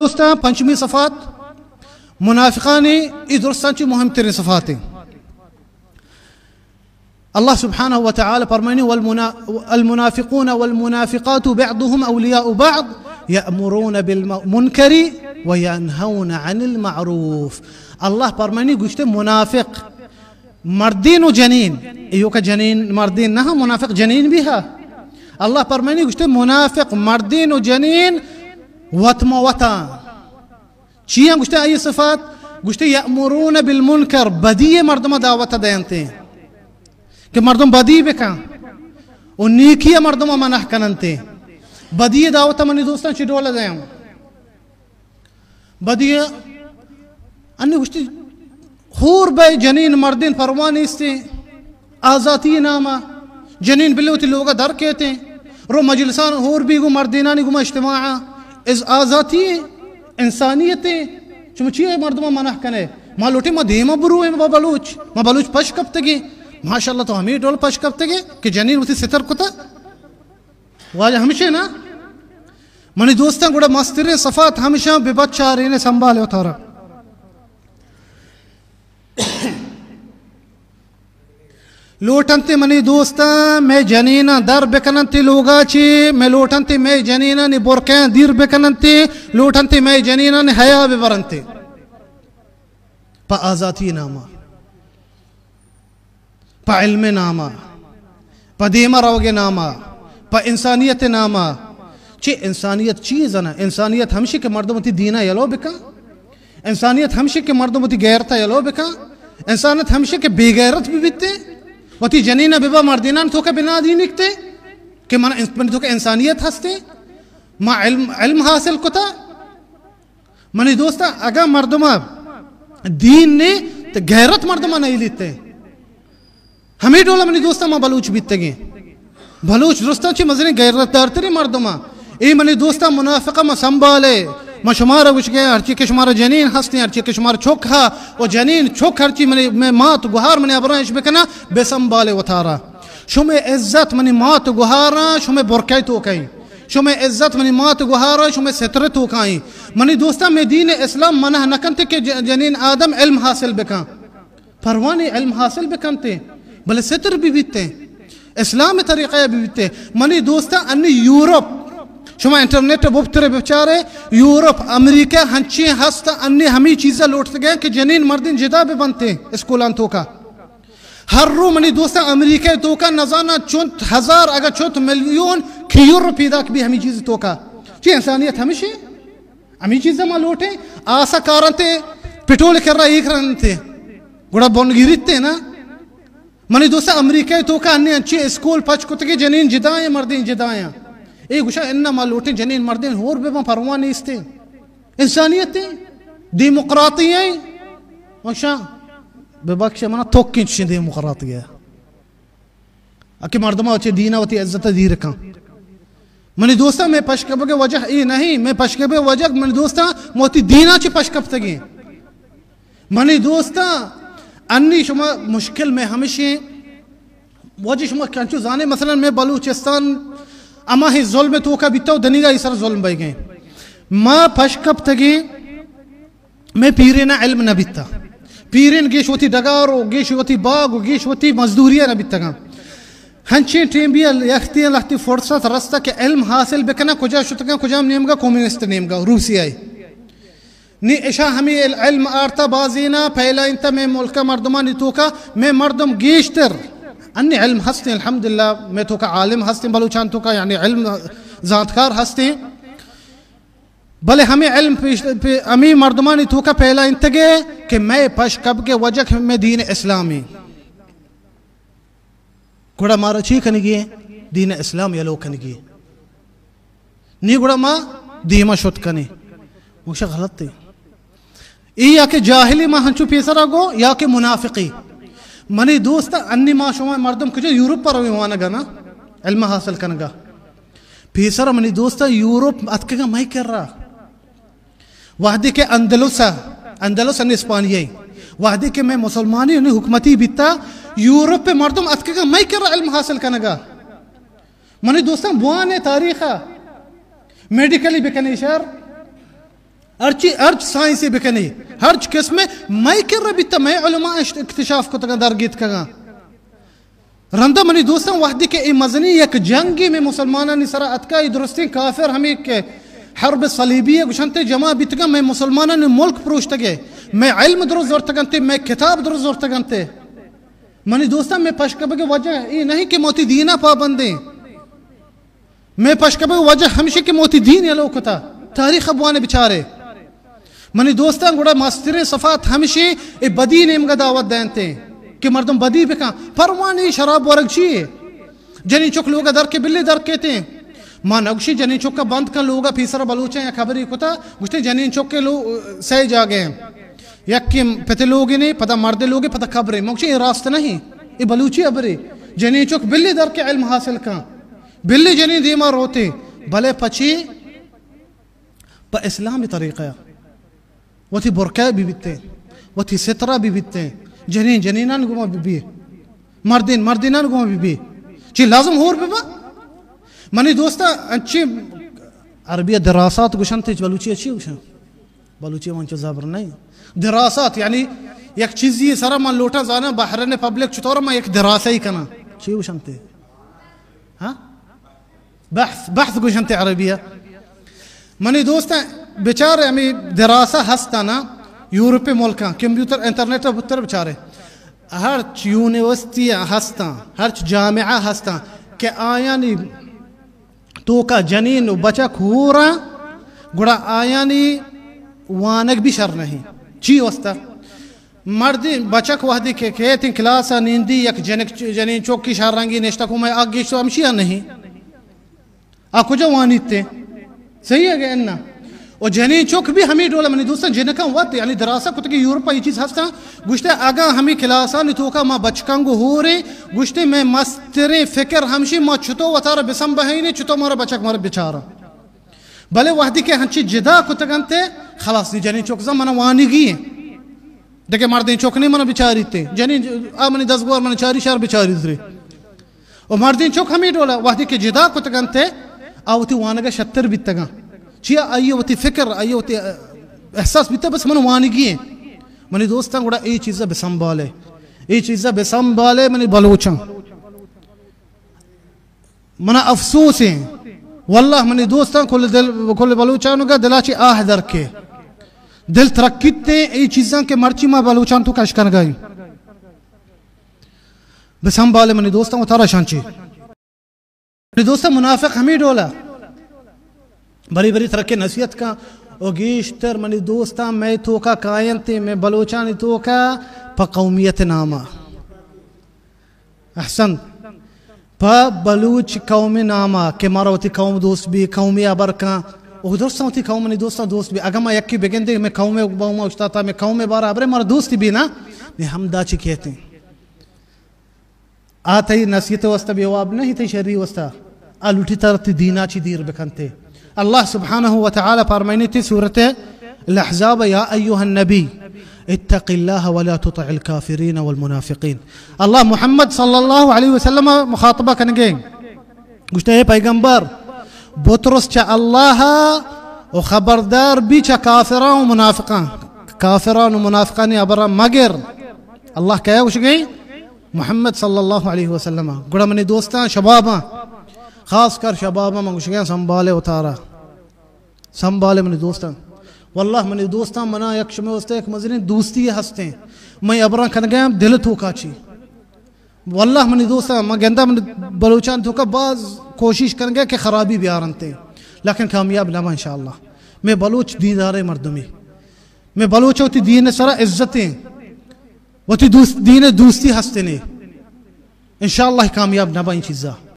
دوستاں، پنچمی صفات منافقانی، ای درستاں چی مہمترین صفات ہیں۔ اللہ سبحانہ و تعالی فرمانی: "والمنا-، المنافقون والمنافقات بعضهم اولیاء بعض، یأمرون بالمنکر و ینهون عن المعروف۔" اللہ فرمانی، گوشتے منافق مردین و جنین، ایوکا جنین مردین نہ، منافق جنین بھی ہا۔ اللہ فرمانی، گوشتے منافق مردین و جنین وت ما وتا۔ چی ہم گوشتے آئی صفات؟ گوشتے یأمرون بالمنکر، بدی مردم دعوت دینتے کہ مردم بدی بکن، و نیکی مردم منع کننتے۔ بدی دعوت منی دوستاں چی ڈول دیں؟ بدی انی گوشتی، ہور بے جنین مردین پرواہ نیستی، آزاتی ناما جنین بلے وتی لوگا در کیتے، رو مجلسان ہور بی گو مردینانی گما اجتماع، از آزاتی انسانیت۔ چم چی مردم منع کنے؟ ما لوٹے ما دیما برویں، ما بلوچ، ما بلوچ پش کپتگی۔ ماشاءاللہ تو ہمیں ڈول پش کپتگی کہ جنین وتی ستر کتا۔ واجہ ہمشے نا؟ منی دوستاں، گڑا مستریں صفات ہمشاں بہ بچارین، سنبھالے وتارا۔ لوٹنتے منی دوستاں، مئے جنیناں در بکننتے لوگا چی، مئے لوٹنتے مئے جنیناں نی برقعاں دیر بکننتے، لوٹنتے مئے جنیناں نی حیا ببرنتے۔ پہ آزاتی ناما، پہ علم ناما، پہ دیما روگ ناما، پہ انسانیت ناما۔ چی انسانیت چی زنا؟ انسانیت ہمشی کہ مردم وتی دینا یلو بکن۔ انسانیت ہمشی کہ مردم وتی غیرتا یلو بکن۔ انسانیت ہمشی کہ بے غیرت بہ بیتے، وتی جنینا ببا مردینان توکا بنا دینکتے کہ من انس-، من توکا انسانیت ہستے، ما علم، علم حاصل کتا۔ منی دوستاں، اگاں مردما دین نے، تو غیرت مردما نہ لیتے۔ ہمیں ڈولا منی دوستاں ما بلوچ بیتگیں۔ بلوچ درستاں چی مزنیں غیرت دارتریں مردما۔ اے منی دوستاں، منافقہ ما سنبھالے۔ ما شمارا گوشگے، ہرچی کہ شمارا جنین ہستیں، ہرچی کہ شمارا چک ہا، و جنین چک ہرچی منی، میں مات گوہار منی ابراں اش بکنا، بے سنبھالے وتارا۔ شمئے عزت منی مات گوہاراں، شمئے برقعے توکائیں۔ شمئے عزت منی مات گوہاراں، شمئے ستر توکائیں۔ منی دوستاں، میں دین اسلام منع نہ کنتے کہ ج-، جنین آدم علم حاصل بکن۔ پروانی علم حاصل بکنتے، بلے ستر بھی بیتے۔ اسلام طریقہ بھی بیتے۔ منی دوستاں، انی یورپ، شما انٹرنیٹ بپترے بچارے، یورپ، امریکہ ہنچیں ہست، انی ہمی چیزا لوٹتے گئے کہ جنین مردین جدا بہ بنتے اسکولان توکا۔ ہر رو منی دوستاں، امریکہ توکا نزاناں چنت ہزار، اگہ چنت میلیون کیور پیداک بی ہمی چیز توکا۔ چی انسانیت ہمشی؟ ہمی چیز ما لوٹیں۔ آسا کارنتے، پٹول کرا ایک رنتے۔ گڑا بن گیریتے نا۔ منی دوستاں، امریکہ توکا انی انچی اسکول پچ کتگی، جنین جدائیں، مردین جدائیں۔ اے گوشا انا ما لوٹیں جنین مردین ہور بہ بن، پرواہ نیستے۔ انسانیت ہیں، دیموکراتی ہیں۔ مشا بہ بخش منا توکیں چشیں دیموکراتی ہے۔ اکہ مردم وتی دینا وتی عزت دیر کن۔ منی دوستاں، میں پشکبگ وجہ اے نہیں، میں پشکبگ وجہ منی دوستاں، موتی دینا چی پشکپتگی۔ منی دوستاں، انی شما مشکل میں ہمشی، واجہ شما کنچو زانے، مثلاً میں بلوچستان اما ہی ظلم توکا بیتا و دنیگا ای سر ظلم بی گئے۔ ما پشکپتگی، میں پیرین علم نہ بیتا۔ پیرین گیش وتی ڈگار و گیش وتی باغ و گیش وتی مزدوری نہ بیتگاں۔ ہنچیں ٹیم بی یختی لہتی فرصت رستا کہ علم حاصل بکنا، کجا شتگاں، کجام نیمگا؟ کمیونسٹ نیمگا، روسیائی۔ نی اشا ہمیں ال-، علم آرتا بازینا پھیلائینتا میں ملک مردمانی توکا، میں مردم گیشتر انی علم ہستیں، الحمدللہ، میں توکا عالم ہستیں، بلوچان توکا یعنی علم زانتکار ہستیں۔ بلے ہمیں علم پیش، پہ، ہمیں مردمانی توکا پھیلائینتگے کہ میں پشکپگ وجہ میں دین اسلامی۔ گڑا مارا چی کنگی؟ دین اسلام یلو کنگی۔ نی گڑا ما دیما شت کنی۔ مگشا غلط ہے۔ ای یا کہ جاہلی ما ہنچو پیسرا گو یا کہ منافقی۔ منی دوست، انی ما شما مردم کجا یورپ پر روی وانگا نا، علم حاصل کنگا۔ پیسرا منی دوست یورپ اتکگا مئی کرا۔ وہدے کہ اندلس، اندلس ان اسپانیہ، وہدے کہ میں مسلمانی نے حکومتی بیتا، یورپ پہ مردم اتکگا مئی کرا علم حاصل کنگا۔ منی دوستاں، بوانے تاریخ میڈیکلی بکنے شر، ہرچی، ہرچ سائنسے بکنی، ہرچ قسمے مئے کرا بیتا، مئے علماء اشت-، اکتشاف کتگاں، درگیتکگاں۔ رندا منی دوستاں، وہدے کہ اے مزنی یک جنگے مئے مسلمانانی سرا اتکا، اے درستیں کافر ہمے کہ حرب صلیبیہ گوشنتے جمع بیتگاں، مئے مسلمانانی ملک پروشتگے، مئے علم درست زرتگنتے، مئے کتاب درست زرتگنتے۔ منی دوستاں، مئے پشکپگے وجہ اے نہیں کہ ما وتی دینا پابندیں۔ مئے پشکپگے وجہ ہمشی کہ ما وتی دین یلو کتا۔ تاریخ بوانے بچارے۔ منی دوستاں، گڑا مستریں صفات ہمشی اے بدی نیمگا دعوت دینتے کہ مردم بدی بکن۔ پروانی شراب ورگ چیے؟ جنین چک لوگا در کے، بلے در کیتے۔ ما نگوشی جنین چکا بند کن لوگا۔ پیسرا بلوچاں یک خبری کتا، گوشتے جنین چک کے لو-، سئے جاگے ہیں۔ یکے پتے لوگے نے، پدا مردے لوگے، پدا قبرے۔ ما گوشی اے راست نہیں، اے بلوچی خبرے۔ جنین چک بلے در کے علم حاصل کن، بلے جنین دیما روتے، بلے پچی پہ اسلامی طریقہ وتی برقع بہ بیتے، وتی سترہ بہ بیتے، جنین جنینان گما بہ بی، مردین مردینان گما بہ بی۔ چی لازم ہور بہ با؟ منی دوستاں، انچی عربی دراسات گوشنتے، بلوچی چی گوشن؟ بلوچی من چو زبر نہیں۔ دراسات یعنی یک چیزی سرا من لوٹاں زاناں بحرین پبلک چطور من یک دراسہ ای کناں۔ چی گوشنتے؟ ہاں؟ بحث، بحث گوشنتے عربیہ۔ منی دوستاں، بچار ہمیں دراسہ ہستاں نا، یورپ ملکاں، کمپیوٹر، انٹرنیٹ بتر بچارے۔ ہرچ یونیورسٹی ہستاں، ہرچ جامعہ ہستاں کہ آیانی توکا جنین و بچک ہوراں، گڑا آیانی وانگ بھی شر نہیں۔ چی واسطہ؟ مردین بچک وہدے کہ کیتیں کلاسا نیندی، یک جنک، جنین چوکی شر رنگی نشتہ کو میں آگ گیشتو ہمشی نہیں۔ آ کجا وانیت تے؟ صحیح ہے کہ انا؟ و جنین چوک بھی ہمیں ڈولا، منی دوستاں، جنکاں وت، یعنی دراسہ کتگی یورپا یہ چیز ہستاں، گوشتے اگاں ہمیں کلاسانی توکا ما بچکاں گو ہورے، گوشتے میں مستریں فکر ہمشی ما چتو وتارا بسم بہینے، چتو مارا بچک مارا بچارا۔ بلے وہدی کہ ہنچی جدا کتگنتے، خلاص دی جنین چوک زن منا وانگی ہیں۔ دگہ مردین چوک نہیں منا بچاریتے۔ جنین آ منی دزگوار منا چاری شر بچاری دری۔ و مردین چک ہمے ڈولا وہدے کہ جدا کتگ انت، آ وتی وانگ ء شتر بیتگاں۔ چیا؟ آئی ء وتی فکر، آئی ء وتی احساس بیتگ، بس من وانگی ایں۔ منی دوستاں، گڑا اے چیز ء بہ سنبھالے، اے چیز ء بہ سنبھالے منی بلوچاں۔ منا افسوس ایں، واللہ منی دوستاں، کل دل، کل بلوچانو گا دلا چہ آہ در کے، دل ترکیت ایں اے چیزاں کہ مرچی ما بلوچان تو کش کنگا ایں۔ بہ سنبھالے منی دوستاں، وتارا شانچی۔ منی دوستاں، منافق ہمے ڈولا۔ بری بری ترکے نصیحت کن، و گیشتر منی دوستاں مئے توکا کاینت، مئے بلوچانی توکا پہ قومیت ناما۔ احسن۔ پہ بلوچ قوم ناما کہ مارا وتی قوم دوست بی، قومی ہبر کن۔ و درستاں وتی قوم منی دوستاں دوست بی۔ اگاں ما یکی بگندیں، مئے قوم با ما اشتاتا، مئے قوم بارا ہبرے مارا دوست بی نا، نی ہمدا چی کہتے ہیں؟ آ تئی نصیحت واسطہ بے واب نہیں، تئی شری واسطہ۔ آ لوٹی تر تی دینا چی دیر بکنتے۔ اللہ سبحانہ و تعالی فرمائنی تی سورت الاحزاب، یا ایها النبی اتق الله ولا تطع الكافرين والمنافقين۔ اللہ محمد صلی اللہ علیہ وسلم مخاطبہ کنگے۔ گوشتے، اے پیغمبر، بترس چہ اللہ و خبردار بی چہ کافراں و منافقاں۔ کافران و منافقانی ہبراں مگر۔ اللہ کیا گوشگے؟ محمد صلی اللہ علیہ وسلم۔ گڑا منی دوستاں، شباباں، خاص کر شباباں، من گوشگیاں سنبھالے وتارا، سنبھالے منی دوستاں۔ واللہ منی دوستاں، منا یک شمے واسطے یک مزنیں دوستی ہستیں۔ من ابراں کنگیاں دل توکا چی۔ واللہ منی دوستاں، من گندہ منی بلوچان توکا باز کوشش کنگے کہ خرابی بیارنتے، لیکن کامیاب نہ باں انشاءاللہ۔ میں بلوچ دیندارے مردمی، میں بلوچ وتی دین سرا عزتیں۔ وتی دوست، دین دوستی ہستنے۔ انشاءاللہ کامیاب نہ بائیں چیزا۔